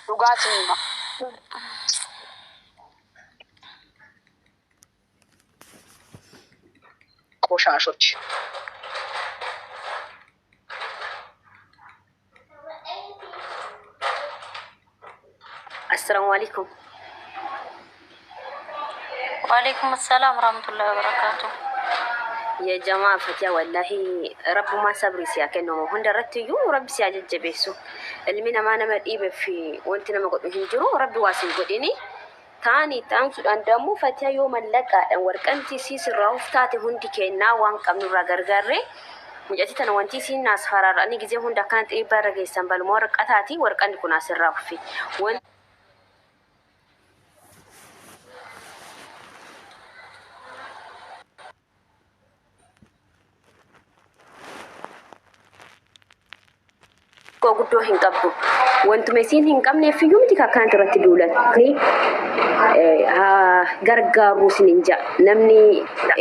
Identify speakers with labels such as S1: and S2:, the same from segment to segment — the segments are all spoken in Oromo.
S1: Dhugaa isin hima. Qoshaashochi.
S2: Assalamu alaikum.
S3: Waalaikum assalam warahmatullahi wabarakatuh.
S2: Ya jamaa fatiha, wallahi rabbumaa sabri si haa kennu. Hunda irratti iyyuu rabbi si haa jajjabeessu. Ilmi namaa nama dhiibee fi wanti nama godhu hin jiru. Rabbi waa sin godhini. Taani taansuudhaan dammoo fatiha, yoo mallaqaadhaan warqanti sii sirraa'uuf taate, hundi kennaa waan qabnurraa gargaarree mucattii tana. Wanti isiin naas faraara'anii gizee hunda akkanatti dhiibbaa irra geessan baluma warqataati. Warqanni kun asirraa ufi wanti xiqqoo guddoo hin qabdu. Wantuma isiin hin qabneef iyyuu miti akkanatti irratti duulan. Haa gargaaruu isin hin ja'a. Namni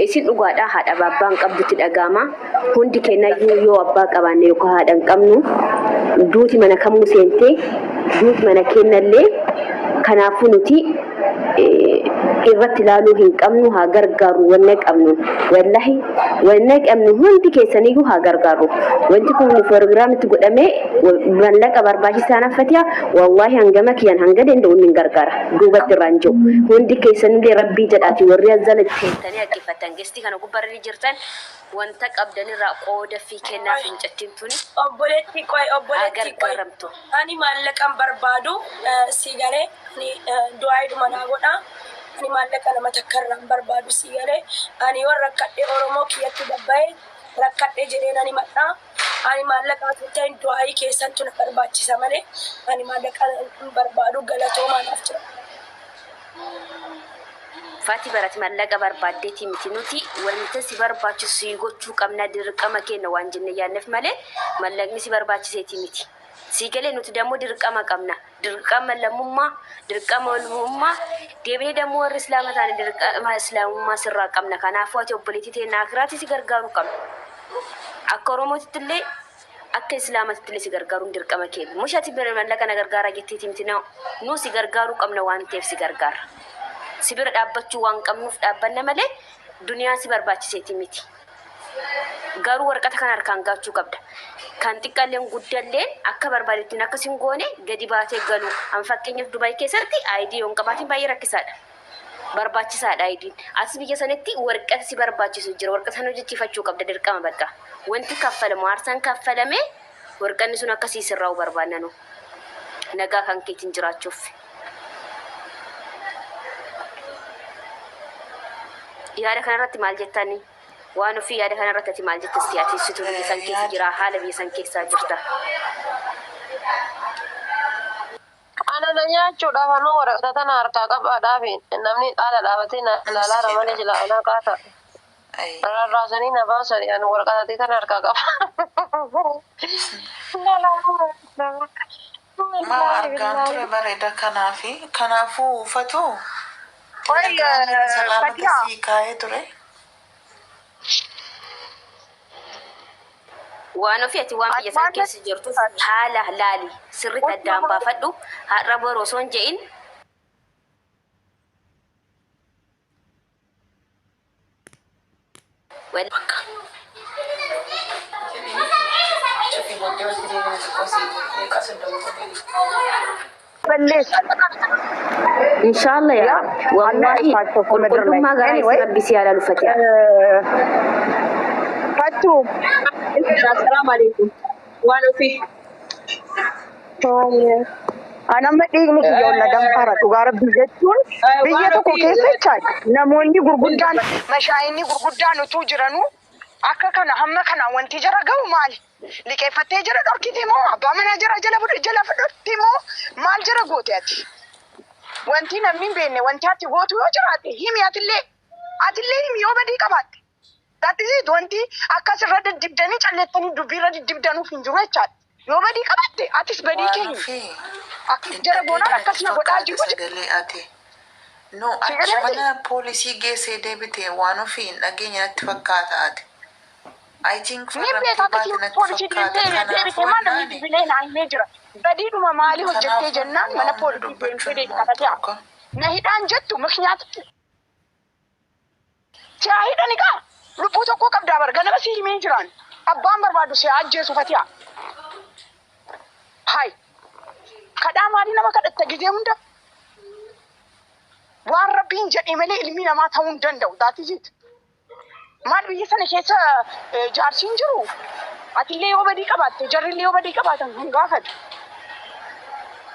S2: isin dhugaadhaa haadha abbaan qabdutti dhaga'ama. Hundi kennayyuu yoo abbaa qabaanne yookaan haadha hin qabnu, duuti mana kamuu seentee, duuti mana kennallee. Kanaafuu nuti irratti ilaaluu hin qabnu. Haa gargaaru wanna qabnu. Wallahi wanna qabnu hundi keessaniyyuu haa gargaaru. Wanti kun proogiraamitti godhamee mallaqa barbaachisaa naffatiya. Wallahi hangama kiyyan hanga danda'u hin gargaara. Duubatti irraan jiru. Hundi keessanillee rabbii jedhaati, warri as jala teettanii dhaggeeffattan, guest kana gubbarra jirtan, wanta qabdanirraa qooda fi kennaa fi mucattiin tuni
S4: Obboleetti qoy,
S2: haa
S4: obboleetti qoy.
S2: gargaaramtu.
S4: Ani maallaqan barbaadu si galee, ani du'aayidhuma naa godha. Ani maallaqa nama takka irraa hin barbaadu, si galee. Ani yoon rakkadhe Oromoo kiyyatti babba'e rakkadhe jedhee nan himadha. Ani maallaqa otoo hin ta'in du'aayii keessantu na barbaachisa malee ani maallaqa hin barbaadu. Galatoomaa, naaf jira.
S2: Fati barati mallaqa barbaaddeeti miti. Nuti wanta si barbaachisu si gochuu qabna, dirqama keenya waan jenne yaadneef malee mallaqni si barbaachiseeti miti. Si galee? Nuti dammoo dirqama qabna. Dirqama lammummaa, dirqama olmummaa, deebinee dammoo warri islaama taane dirqama islaamummaa sirraa qabna. Kanaafuu ati obboleettii teenya akiraatti si gargaaruu qabna. Akka Oromootitti illee, akka islaamatitti illee si gargaaruun dirqama keenya. Mushati bira mallaqa na gargaaraa jetteeti miti. Nu si gargaaruu qabna waan ta'eef si gargaara. Si bira dhaabbachuu waan qabnuuf dhaabbanna malee duniyaan si barbaachiseeti miti. Garuu warqata kana harkaan gaachuu qabda. Kan xiqqaalleen guddalleen akka barbaadettiin akkas hin goone gadi baatee galu. An fakkeenyaaf Dubaay keessatti ID yoo hin qabaatin baay'ee rakkisaadha. Barbaachisaadha ID'n. As biyya sanitti warqata si barbaachisu jira. Warqata sana hojjechiifachuu qabda dirqama bakka. Wanti kaffalamu aarsaan kaffalamee warqanni sun akkasii sirraa'u barbaanna nu. Nagaa kan keetiin jiraachuuf. Yaada kanarratti maal jettani? Waan ofii, yaada kanarratti ati maal jetta? Si ati situ biyya san keessa jira, haala biyya san keessaa jirta.
S5: Ana na nyaachuudhaaf anuu waraqata tana harkaa qabaadhaaf namni haala dhaabatee na ilaalaara malee jila anaa qaata. Rarraasanii na baasanii, ani waraqata tana harkaa qaba.
S6: Maa argaan ture bareeda kanaafi kanaafuu uffatu
S1: Qoy,
S6: telegiraamiin salaamata
S1: Fatiha.
S6: sii kaa'ee ture.
S2: Waan ofii, ati waan biyya san keessa jirtu haala laali, sirriitti addaan baafadhu. Har'a boru osoo hin je'in.
S7: Bakka. Cufi, booddee walitti deebina, xiqqoo si daqiiqaa 30 qofa.
S1: Balleessa.
S2: Inshallah ya
S1: Yeah,
S2: Rabbi. Wallahi qulqullummaa garaa
S1: Anyway,
S2: isii Rabbi si haa fatiha.
S1: Fattu.
S8: Assalamu alaikum. Waan ofii.
S1: Anamma dhiigni kiyya ol na danfara, dhugaa rabbii jechuun biyya
S8: Waan
S1: tokko
S8: ofii.
S1: keessa jechaadha. Namoonni gurguddaan, mashaayinni gurguddaan utuu jiranuu akka kana hamma kana wanti jara ga'u maali? Liqeeffattee jara dhorkite moo, abbaa manaa jara jala jala fudhatti moo, maal jara goote ati? Wanti namni hin beekne, wanti ati gootu yoo jiraate himi, atillee himi yoo badii qabaatte. That is it. Wanti akkas irra diddibdanii callettanii dubbii irra diddibdanuuf hin jiru jechaadha. Yoo badii qabaatte atis badii
S6: Waan
S1: keenya.
S6: ofii
S1: Akkas
S6: hin
S1: jara goonaan
S6: dhageenya
S1: akkas
S6: natti
S1: na godhaa
S6: fakkaate
S1: jiru.
S6: sagalee ati. No,
S1: Si
S6: achi
S1: galee?
S6: mana poolisii geessee deebite. Waan ofii hin dhageenye natti fakkaata ati. I think
S1: Ni
S6: farramtee
S1: beekaa
S6: baate
S1: akkasii
S6: natti
S1: poolisii
S6: fakkaata.
S1: deemtee deebitee
S6: Kanaafuu
S1: maa namni
S6: annaani
S1: bilbilee naa himee jira. Badiidhuma maalii hojjettee
S6: kanaafuu
S1: jennaan
S6: waa
S1: mana
S6: hunda
S1: poolisii deemtee
S6: dubbachuun
S1: deebite
S6: waan
S1: Fatiyaa.
S6: tokko.
S1: Na hidhaan jettu miknyaata si haa hidhani kaa lubbuu tokko qabdaa bar ganama si himee jiraan. Abbaan barbaadu si haa ajjeesu Fatiyaa. Hai kadhaa maalii nama kadhatta gizee hunda waan rabbiin jedhe malee ilmi namaa ta'uu hin danda'u. That is it. Maal biyya sana keessa jaarsiin jiru? Atillee yoo badii qabaatte jarrillee yoo badii qabaatan hin gaafatu.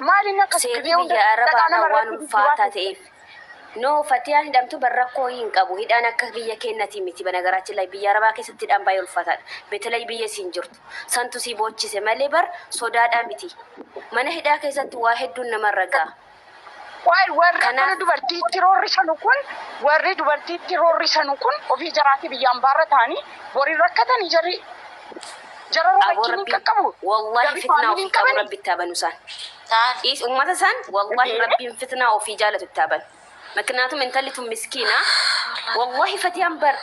S1: Maal inni akkas
S2: Seerri
S1: gizee hunda
S2: biyya
S1: dhaqaa
S2: Arabaadhaa
S1: nama
S2: waan
S1: irratti
S2: ulfaataa
S1: dudduubaa
S2: ta'eef. No, Fatiyaan hidhamtu bar rakkoo hin qabu. Hidhaan akka biyya keenyati miti. Banagaraachi lay biyya Arabaa keessatti hidhaan baay'ee ulfaataadha. Beetalay biyya siin jirtu. Santu sii boochise malee bar sodaadhaa miti. Mana hidhaa keessatti waa hedduun namarra ga'a.
S1: Waa'ee warri akkana
S2: Kanaaf
S1: dubartiitti roorrisanu kun warri dubartiitti roorrisanu kun ofii jaraatii biyyaan baarra ta'anii borii rakkatanii jarri jara
S2: aboo
S1: rakkiin hin
S2: rabbiin
S1: qaqqabu.
S2: wallahi
S1: Jarri
S2: fitnaa
S1: faamiliin
S2: ofii qabu
S1: qabani.
S2: rabbi itti haa banu isaan.
S3: Taal.
S2: Is uummata isaan wallahi rabbiin fitnaa ofii jaalatu itti haa banu. Maknaatum intalli tun miskiina. Wallahi Fatiyaan bar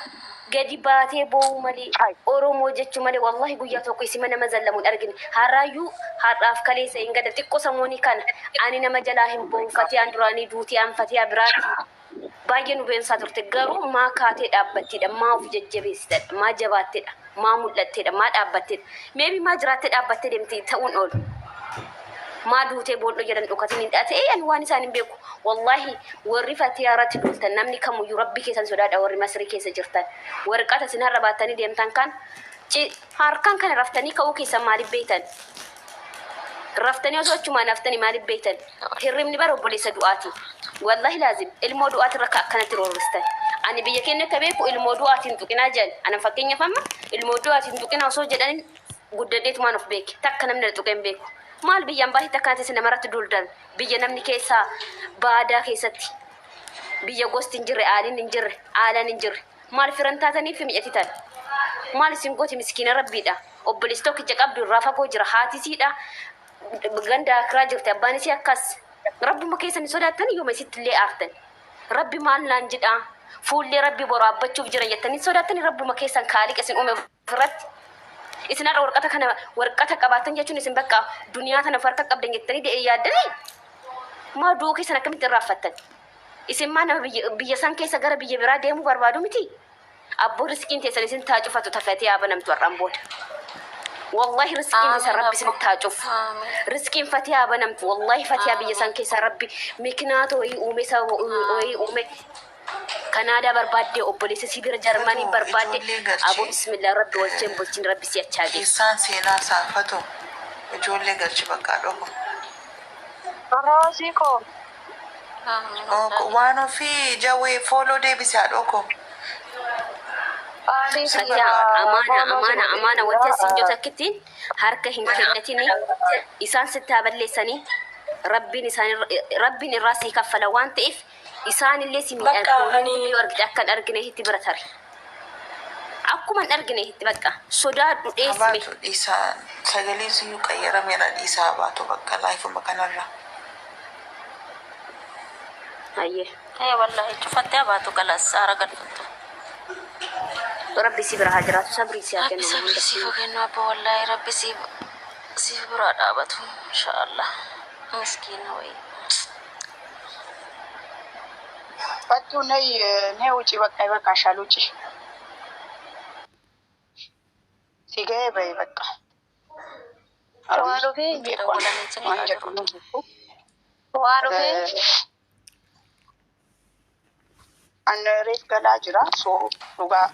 S2: gadi baatee boo'uu malee
S1: Hai.
S2: Oromoo jechuu malee wallahi guyyaa tokko isima nama zallamuun argine. Har'aayyuu har'aaf kaleessa hin gada xiqqoo samoonii kana ani nama jalaa hin boo'u Fatiyaan duraanii duutii an Fatiyaa biraati. Baay'ee nu beensaa turte garuu maa kaatee dhaabbatteedha maa of jajjabeessitedha maa jabaatteedha maa mul'atteedha maa dhaabbatteedha meebi maa jiraattee dhaabbattee deemte ta'uun oolu. Maa duutee booddoo jedhan dhokatiin hin dhaate ani waan isaan hin beeku. Wallahi warri Fatiyaa irratti duultan namni kamuyyuu rabbi keessan sodaadha warri Masrii keessa jirtan. Warqata isin har'a baattanii deemtan kan harkaan kana raftanii ka'uu keessan maaliif beektan? Raftanii osoo achumaan haftanii maaliif beektan? Hirribni bara obboleessa du'aati. Wallahi laazim ilmoo du'aati irra akkanatti roorristan. Ani biyya keenya akka beeku ilmoo du'aatiin tuqinaa jedhan. Ana fakkeenyaaf amma ilmoo du'aatiin tuqinaa osoo jedhan guddadheetumaan of beeke. Takka namni na tuqee hin beeku. Maal biyyaan baay'ee akkanatti isin namarratti duuldan biyya namni keessaa baadaa keessatti biyya gosti hin jirre aaliin hin jirre aalaan hin jirre maal firan taataniif mi'atitan maal isin gooti miskiina rabbiidha obboleessi tokkicha qabdu irraa fagoo jira haati isiidha ganda akiraa jirti abbaan isii akkas rabbuma keessan hin sodaattan yooma isitti illee aartan rabbi maal naan jedhaa fuullee rabbi boraabbachuuf jira jettanii sodaattanii rabbuma keessan kaaliqa isin uume ofirratti isin har'a warqata kana warqata qabaatan jechuun isin bakka duniyaa tana farka qabdan jettanii de'ee yaaddanii maa du'uu keessan akkamitti irraanfattan isin maa nama biyya san keessa gara biyya biraa deemuu barbaadu miti abboo riskiin teessan isin taa cufatu tafatee haa banamtu har'aan booda wallahi riskiin teessan
S3: Amiin
S2: rabbi isin
S3: abbo.
S2: taa cufu
S3: Amiin.
S2: riskiin Fatiyaa banamtu wallahi Fatiyaa biyya san keessa rabbi mikinaata wayii uume sababa wayii uume Kanaadaa barbaaddee obboleessa si bira Jarmanii
S6: Fatoo
S2: barbaadde
S6: ijoollee
S2: aboo
S6: galchee
S2: bismillah rabbi walcheen bulchin rabbi si achaa geessu.
S6: keessaan seenaa saafatu ijoollee galchi bakka dhoko.
S5: Roosii koo
S3: Amiin wallahi.
S6: Waan ofii jawwee fooloo deebisaa dhoko.
S5: qaalii
S6: Si
S5: kiyya
S2: Fatiyaa
S6: barbaada.
S2: amaana
S5: fooloo si
S2: amaana amaana
S5: godhee
S2: wanta siin
S5: jira.
S2: takkitti harka hin kennatini isaan sitti haa balleessanii rabbiin isaan rabbiin irraa sii kaffala waan ta'eef isaan illee si miidhan
S4: Bakka
S2: poolisii
S4: ani
S2: yoo argite akka hin argine itti bira tare. Akkuma hin argine itti bakka sodaadhu dheessime.
S6: Habaatu dhiisaa sagalee siyyuu qayyarameera dhiisaa habaatu bakka laayifuma kanarra.
S2: Hayyee
S3: Ee wallahi cufattee habaatu galas haara galfattu.
S2: Rabbi si bira haa jiraatu sabrii si haa
S3: Rabbi
S2: kennu
S3: sabri
S2: hunda
S3: siif haa kennu abbo wallahi rabbi siif bira dhaabatu inshaallah. Miskiina wayii.
S1: Fattuu ነይ ነይ ውጪ በቃ ይበቃሻል፣ ውጪ ሲገባ በይ በቃ
S5: Waan ofii
S3: Dawwalanii isin
S1: waan
S3: eegaa
S1: jedhu
S3: jiru.
S5: waan ofii
S1: An reef galaa jira soo dhugaa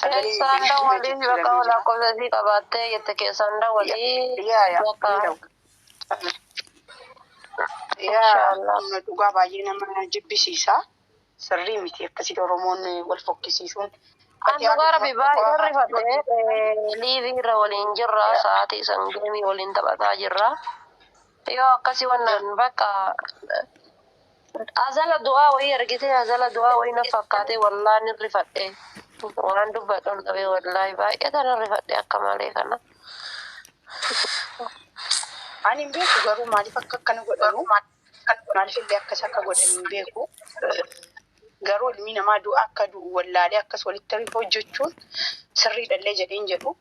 S1: sagalee
S5: keessaan
S1: dhuma
S5: dawwalii
S1: jijjiiramee
S5: bakka
S1: jira.
S5: lakkoofsa isii qabaattee jette keessaan dawwalii
S1: Yaa yaa
S5: bakka
S1: ni dawwa. Yaa
S5: inshaallah.
S1: dhugaa baay'ee nama jibbisiisa. Sirrii miti akkasitti Oromoon wal fokkisiisuun.
S5: An dhugaa rabbi baay'ee rifadhe liivii irra waliin jirra sa'aatii san geemii waliin taphataa jirra. Yoo akkasii wannan bakka azala du'aa wayii argite azala du'aa wayii na fakkaate wallaahi ni rifadhe. Waan dubbadhuun qabee wallaahi baay'ee kana rifadhe akka malee kana.
S1: Ani hin beeku garuu maaliif akka akkana godhanu maaliif illee akkas akka godhan hin beeku. Garuu ilmi namaa du'a akka du'u wallaalee akkas walitti hojjechuun sirriidhallee jedheen jedhu.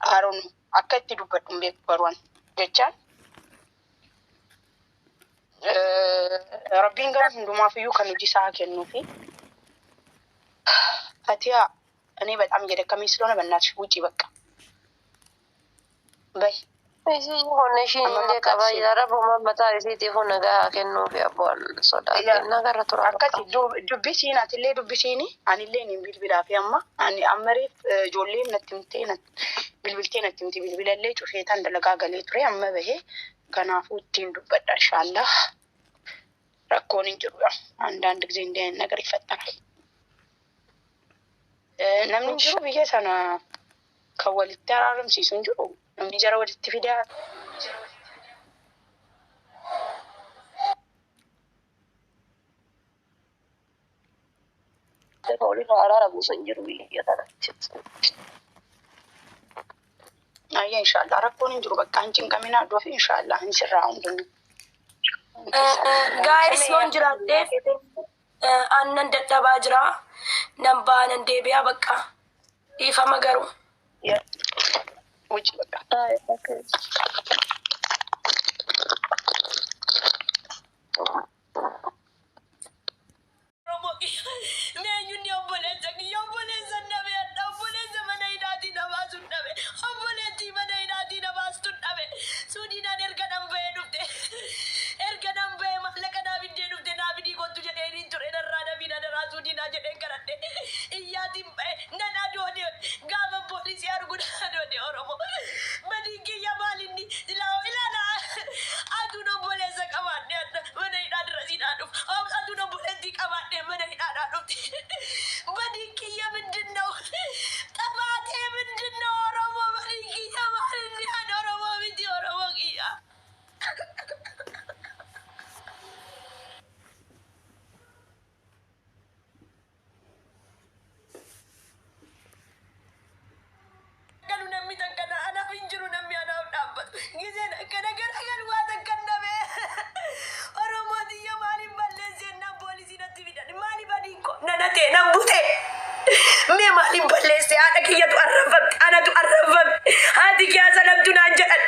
S1: Haaroon akka itti dubbadhu hin beeku baruun jechaan. Rabbiin gara hundumaafiyyuu kan hojii isaa kennuufi. ፈቲያ እኔ በጣም እየደከመኝ ስለሆነ በእናትሽ ውጪ በቃ በይ።
S5: Isiin kun ishiin illee qaba rabbuma mataa isiitiif nagaa haa kennuufi abboon sodaate nagarra tura.
S1: Akkasi dubbisiin atillee dubbisiini anillee niin bilbilaafi amma ani amma reef ijoolleen natti himtee bilbiltee natti himti bilbilallee cufeetaan dalagaa galee ture amma bahee kanaafuu ittiin dubbadha inshaallah rakkoon hin jiru አንዳንድ ጊዜ እንዲህ አይነት ነገር ይፈጠራል። Namni hin jiru biyya sana kan walitti araaramsiisu hin jiru. Namni jara walitti fidaa.
S5: Walirraa araara buusu hin jiru biyya kanatti.
S1: Ayya inshaallah rakkoon hin jiru bakka hin cinqaminaa du'a fi inshaallah hin sirraa hundinuu.
S4: Gaa'is yoon jiraadheef aannan dadhabaa jira. Nan ba'a nan deebi'a bakka. Dhiifama garuu.
S1: Wuci bakka.
S4: Eenyuun obboleessa kiyya obboleessa dhabe adda obboleessa mana hidhaatii na baasuun dhabe obboleettii mana hidhaatii na baastuun dhabe suudiinaan erga nan bahee dhufte erga nan bahee maallaqa naa fiddee dhufte naa fidii kottu jedhee ture narraa nabii na daraa suudiinaa jedheen kadhadhe iyyaatiin bahe nan adoode gaafa poolisii argu nan adoode Oromoo badiin kiyya maalinni silaa ilaala aduun obboleessa qabaadhe adda mana hidhaa dura siinaa dhufu aduun obboleettii qabaadhe mana hidhaadhaa dhufte badiin kiyya ምንድን ነው? ጥፋቴ ምንድን ነው? ኦሮሞ badiin kiyya maalinni an Oromoo miti Oromoo kiyya. Galu namni takka anaaf hin jiru namni anaaf dhaabbatu. Giseen akkana garagalu waa takka hin dhabe. Oromoo xiyya maaliin balleessee naan poolisii natti fidan maali badiin koo nana ta'e nan bute. Mee maaliin balleessee haadha kiyyatu arrabfamte anatu arrabfame haati kiyya salamtu naan jedhan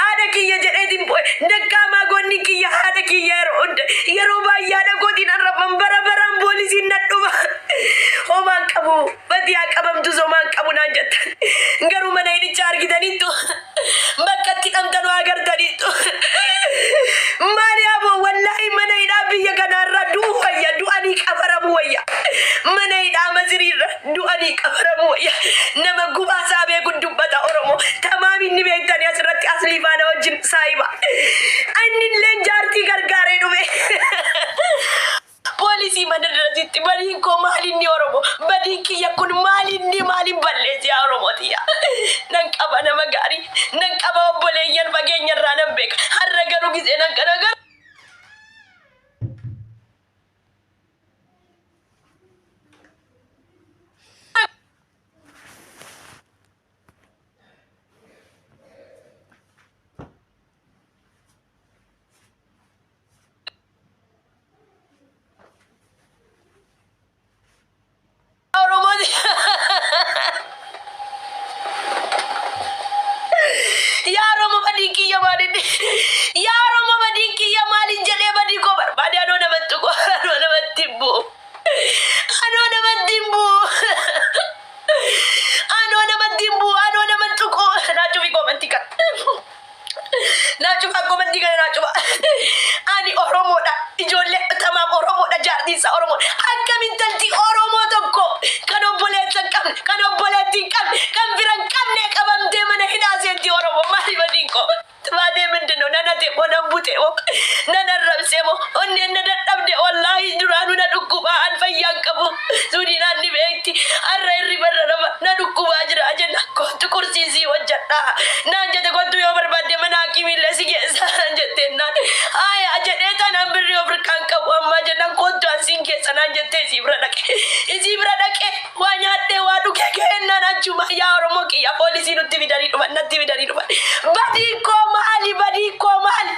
S4: haadha kiyya jedheetiin bu'e dakkaamaa goonni kiyya haadha kiyya yeroo hunda yeroo baay'ee haadha kootiin arrabfam bara baraan poolisiin nan dhufa. Homaan qabu badiyaa qabamtus homaan qabu naan jettan garuu mana hidhichaa argitaniittu bakka itti dhamtanuu agartaniittu. Maali aboo wallaahi mana hidhaa biyya kanaarra du'u wayya du'anii qabaramu wayya mana hidhaa masiriirra du'anii qabaramu wayya nama gubaa isaa beekun dubbata Oromoo tamaam inni beektanii asirratti aslii faana wajjin saahiba inni illeen jaartii gargaaree dhufe. Poolisii mana darasitti badiin koo maalinni Oromoo badiin kiyya kun maalinni maalin balleessi yaa Oromoo tiyya nan qaba nama gaarii nan qaba obboleeyyan fageenya irraa nan beeka har'a garuu gisee nan kana garuu. Oromoo yaa Oromoo badiin kiyya maalinni yaa Oromoo badiin kiyya maalin jedhee badii koo barbaade anoo namatti koo anoo namatti hin bu'u anoo namatti hin bu'u anoo namatti hin bu'u anoo namatti koo naa cufi koomantii kana naa cufa koomantii kana naa cufa ani Oromoodha ijoollee tamaam Oromoodha jaartiin isaa Oromoodha akkamiin talti Oromoo tokko kan obboleessa hin qabne kan obboleettii hin qabne kan fira hin qabne qabamtee mana hidhaa seenti Oromoo maali badiin koo ጥፋቴ ምንድን ነው? ነነቴ ሞ ነንቡቴ ሞ ነነረብሴ ሞ onneen na dadhabde wallaahi duraanuu na dhukkubaa an fayyaan qabu suudiinaan ni beekti har'a hirribarra nama na dhukkubaa jira jenna kottu qursiisii hojjedhaa naan jette kottu yoo barbaadde mana hakiimiillee si geessa naan jetteennaan haaya jedhee tanaan birrii of harkaan qabu ammaa jennaan kottu an siin keessa naan jettee isii bira dhaqe isii bira dhaqe waa nyaadhee waa dhugee ga'ennaan achuma yaa Oromoo kiyya poolisii nutti fidanii dhufan natti fidanii dhufan badii koo maali badii koo maali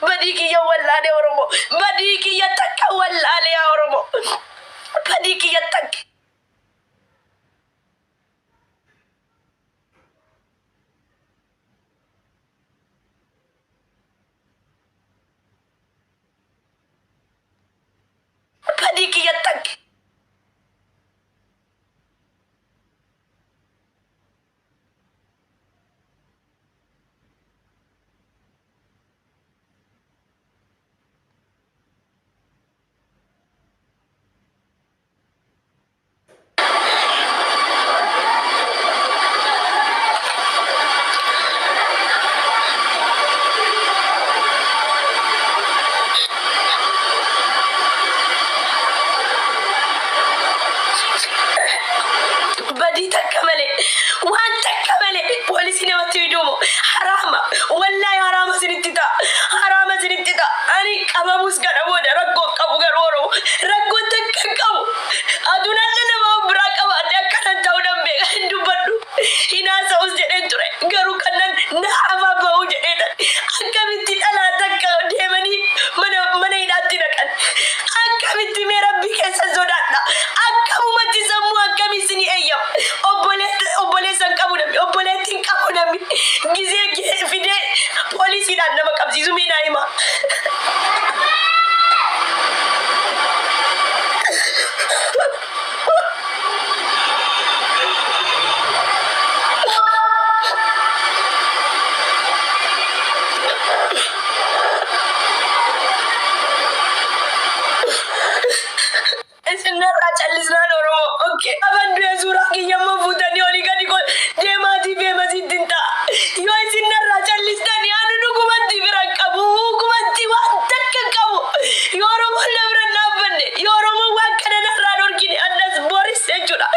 S4: Badii kiyya wallaalee Oromoo. Badii kiyya takka wallaalee yaa Oromoo. Badii kiyya takka. Badii kiyya takka. Badii takka malee, waan takka malee poolisii namatti fiduumo haraama. Wallaahi haraama isinitti ta'a, haraama isinitti ta'a. Ani qabamus kana booda rakkoo hin qabu garuu Oromoo rakkoo takka hin qabu. Aduun adda nama of biraa qabaadhe akkanan ta'uu nan beeka. Hin dubbadhu, hin haasa'us jedheen ture, garuu kanan na afaan ba'uu jedheen akkamitti dhalaa takka deemanii mana mana hidhaatti naqan? Akkamitti? Mee Rabbii keessa sodaadha. Akkamumatti sammuu akkamii isinii eeyyama? Obboleessa hin qabu namni, obboleetti hin qabu namni gizee fidee poolisiidhaan nama qabsiisu, mee naa himaa. Isinarraa callisnaan Oromoo okay. Afan du'e suuraa kiyyammoo fuutanii olii gadi deemaatii feemasiitti hin ta'a. Yoo isinarraa callistanii, anu dhugumatti bira hin qabu, dhugumatti waan takka hin qabu. Yoo Oromoon na bira hin dhaabbanne, yoo Oromoon waan kana narraa dhorkine, annas boris jechuudha.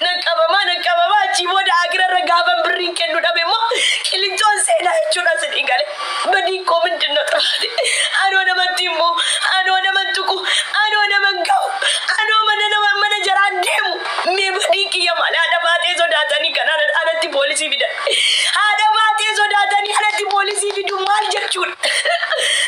S4: Nan qabamaa, nan qabamaa, achii booda akirarra gaafa birriin kennu dhabe immoo qilinxoon seenaa jechuudha isinii gale. Badiin koo ምንድን ነው ጥፋቴ? Anoo namatti hin bu'u, anoo naman tuqu, anoo naman ga'u, anoo mana nama mana jaraan deemu. Mee badiin kiyya maali? Haadha baatee sodaatanii kan anatti poolisii fidan. Haadha baatee sodaatanii anatti poolisii fidu maal jechuudha?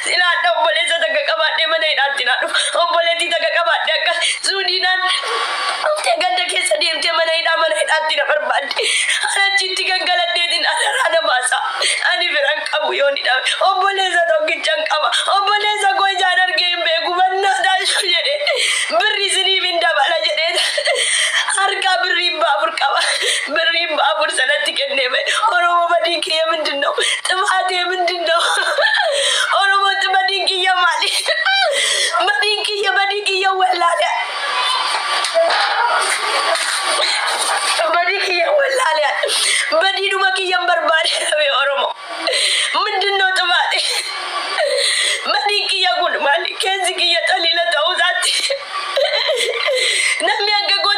S4: Sila haadha obboleessa takka qabaadhee mana hidhaatti naa dhufa. Obboleettii takka qabaadhee akka suudiinaan dhuftee ganda keessa deemtee mana hidhaa mana hidhaatti na barbaadde. Anachitti gangaladheetiin anaraa na baasa. Ani biran qabu yoo ni dhabe. Obboleessa tokkichan qaba. Obboleessa koo ijaan argee hin beeku, mannaa taasisuu jedhee birri isiniif hin dabala jedhee harkaa birrii 400 qaba. Birrii 400 sanatti kennee bahe. Oromoo, badiin kiyya ምንድን ነው? ጥፋቴ ምንድን ነው? Oromootti badiin kiyya maali? Badiin kiyya, badii kiyya wallaalee. Badii kiyya wallaalee. Badiidhuma kiyyan barbaade dhabe Oromoo. ምንድን ነው ጥፋቴ? Badiin kiyya kun maali? Keessi kiyya xaliila ta'uu isaatti. Namni akka koo